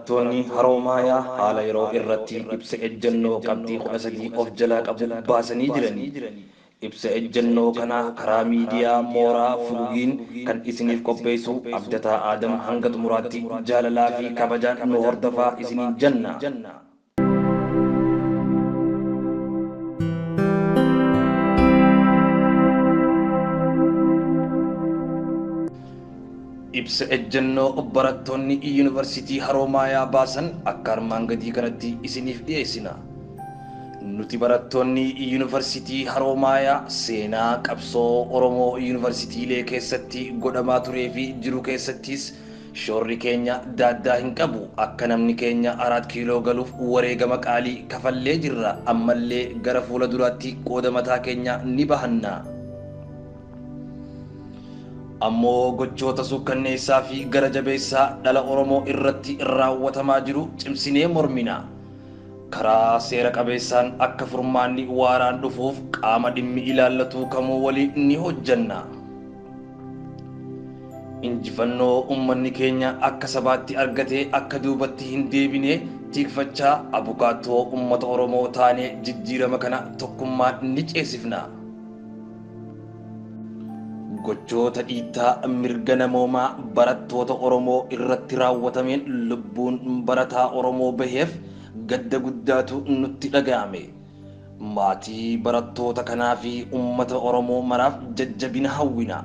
Barattoonni Haroomayaa haala yeroo irratti ibsa ejjennoo qabxii 13 of jalaa qabu baasanii jiranii. Ibsa ejjennoo kana karaa miidiyaa mooraa Fugugiin kan isiniif qopheessu Abdataa Aadam hanga xumuraatti jaalalaa fi kabajaan nu hordofaa isiniin jenna. Ibsa ejjennoo barattoonni Yuunivarsiitii Haroomayaa baasan akka armaan gadii kanatti isiniif dhiyeessina. Nuti barattoonni Yuunivarsiitii Haroomayaa seenaa qabsoo Oromoo yuunivarsiitiilee keessatti godhamaa turee fi jiru keessattis shoorri keenya daaddaa hin qabu. Akka namni keenya 4 kiiloo galuuf wareegama qaalii kafallee jirra. Ammallee gara fuula duraatti qooda mataa keenya ni bahanna. Ammoo gochoota suukkanneessaa fi gara jabeessaa dhala Oromoo irratti raawwatamaa jiru cimsinee mormina. Karaa seera qabeessaan akka furmaanni waaraan dhufuuf qaama dhimmi ilaallatu kamuu waliin ni hojjanna. Injifannoo uummanni keenya akka sabaatti argatee akka duubatti hin deebine tikfachaa abukaattoo uummata Oromoo taanee jijjiirama kana tokkummaan ni ceesifna. Gochoota dhiittaa mirga namoomaa barattoota Oromoo irratti raawwatameen lubbuun barataa Oromoo baheef gadda guddaatu nutti dhaga'ame. Maatii barattoota kanaa fi uummata Oromoo maraaf jajjabina hawwina.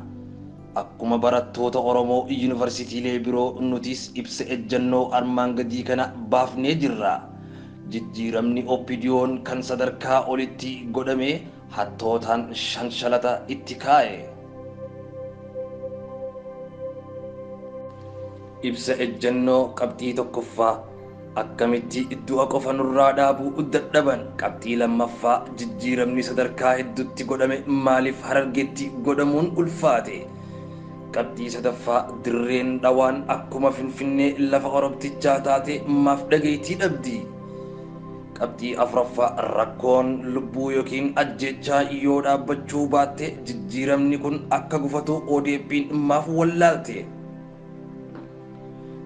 Akkuma barattoota Oromoo yuunivarsiitiilee biroo nutis ibsa ejjennoo armaan gadii kana baafnee jirra. Jijjiiramni OPDO'n kan sadarkaa olitti godhame hattootaan shanshalata itti kaa'e. Ibsa ejjennoo qabxii 1ffaa akkamitti du'a qofa nurraa dhaabuu dadhaban. Qabxii 2ffaa jijjiiramni sadarkaa hedduutti godhame maaliif Harargeetti godhamuun ulfaate. Qabxii 3ffaa dirreen dhawaan akkuma Finfinnee lafa Oromtichaa taate maaf dhageettii dhabdi. Qabxii 4ffaa rakkoon lubbuu yookiin ajjechaa yoo dhaabbachuu baatte jijjiiramni kun akka gufatu ODP'n maaf wallaalte.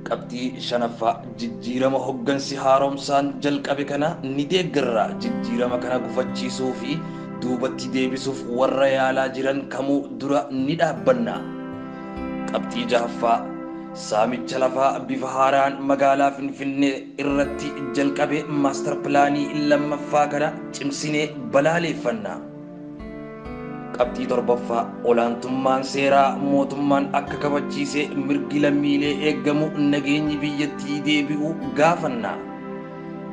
Qabxii 5ffaa jijjiirama hoggansi haaromsaan jalqabe kana ni deeggarra. Jijjiirama kana gufachiisuu fi duubatti deebisuuf warra yaalaa jiran kamuu dura ni dhaabbanna. Qabxii 6ffaa saamicha lafaa bifa haaraan magaalaa Finfinnee irratti jalqabe maastar pilaanii 2ffaa kana cimsinee balaaleeffanna. Qabxii 7ffaa olaantummaan seeraa mootummaan akka kabachiisee mirgi lammiilee eeggamu nageenyi biyyattii deebi'u gaafanna.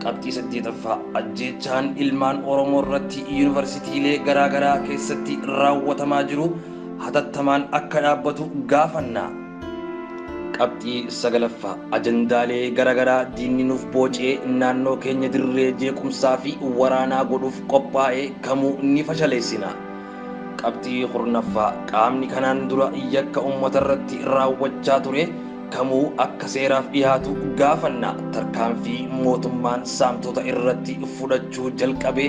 Qabxii 8ffaa ajjeechaan ilmaan Oromoo irratti yuunivarsiitiilee garaagaraa keessatti raawwatamaa jiru hatattamaan akka dhaabbatu gaafanna. Qabxii 9ffaa ajandaalee garaagaraa diinni nuuf boocee naannoo keenya dirree jeequmsaa fi waraanaa godhuuf qophaa'e kamuu ni fashaleessina. Qabxii 10ffaa qaamni kanaan dura yakka uummata irratti raawwachaa ture kamuu akka seeraaf dhiyaatu gaafanna. Tarkaanfii mootummaan saamtota irratti fudhachuu jalqabe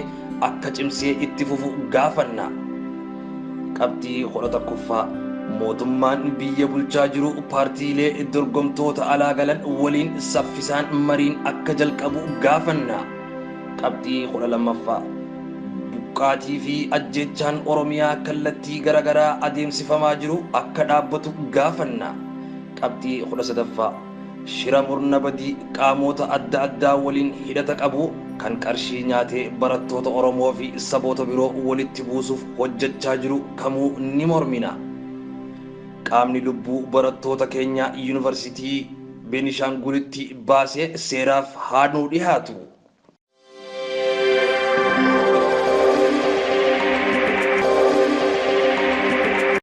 akka cimsee itti fufu gaafanna. Qabxii 11ffaa mootummaan biyya bulchaa jiru paartiilee dorgomtoota alaa galan waliin saffisaan mariin akka jalqabu gaafanna. Qabxii 12ffaa buqqaatii fi ajjechaan Oromiyaa kallattii garaagaraa adeemsifamaa jiru akka dhaabbatu gaafanna. Qabxii 13ffaa shira murna badii qaamota adda addaa waliin hidhata qabu kan qarshii nyaatee barattoota Oromoo fi saboota biroo walitti buusuuf hojjechaa jiru kamuu ni mormina. Qaamni lubbuu barattoota keenya yuunivarsiitii Beenishaangulitti baasee seeraaf haa nuu dhiyaatu.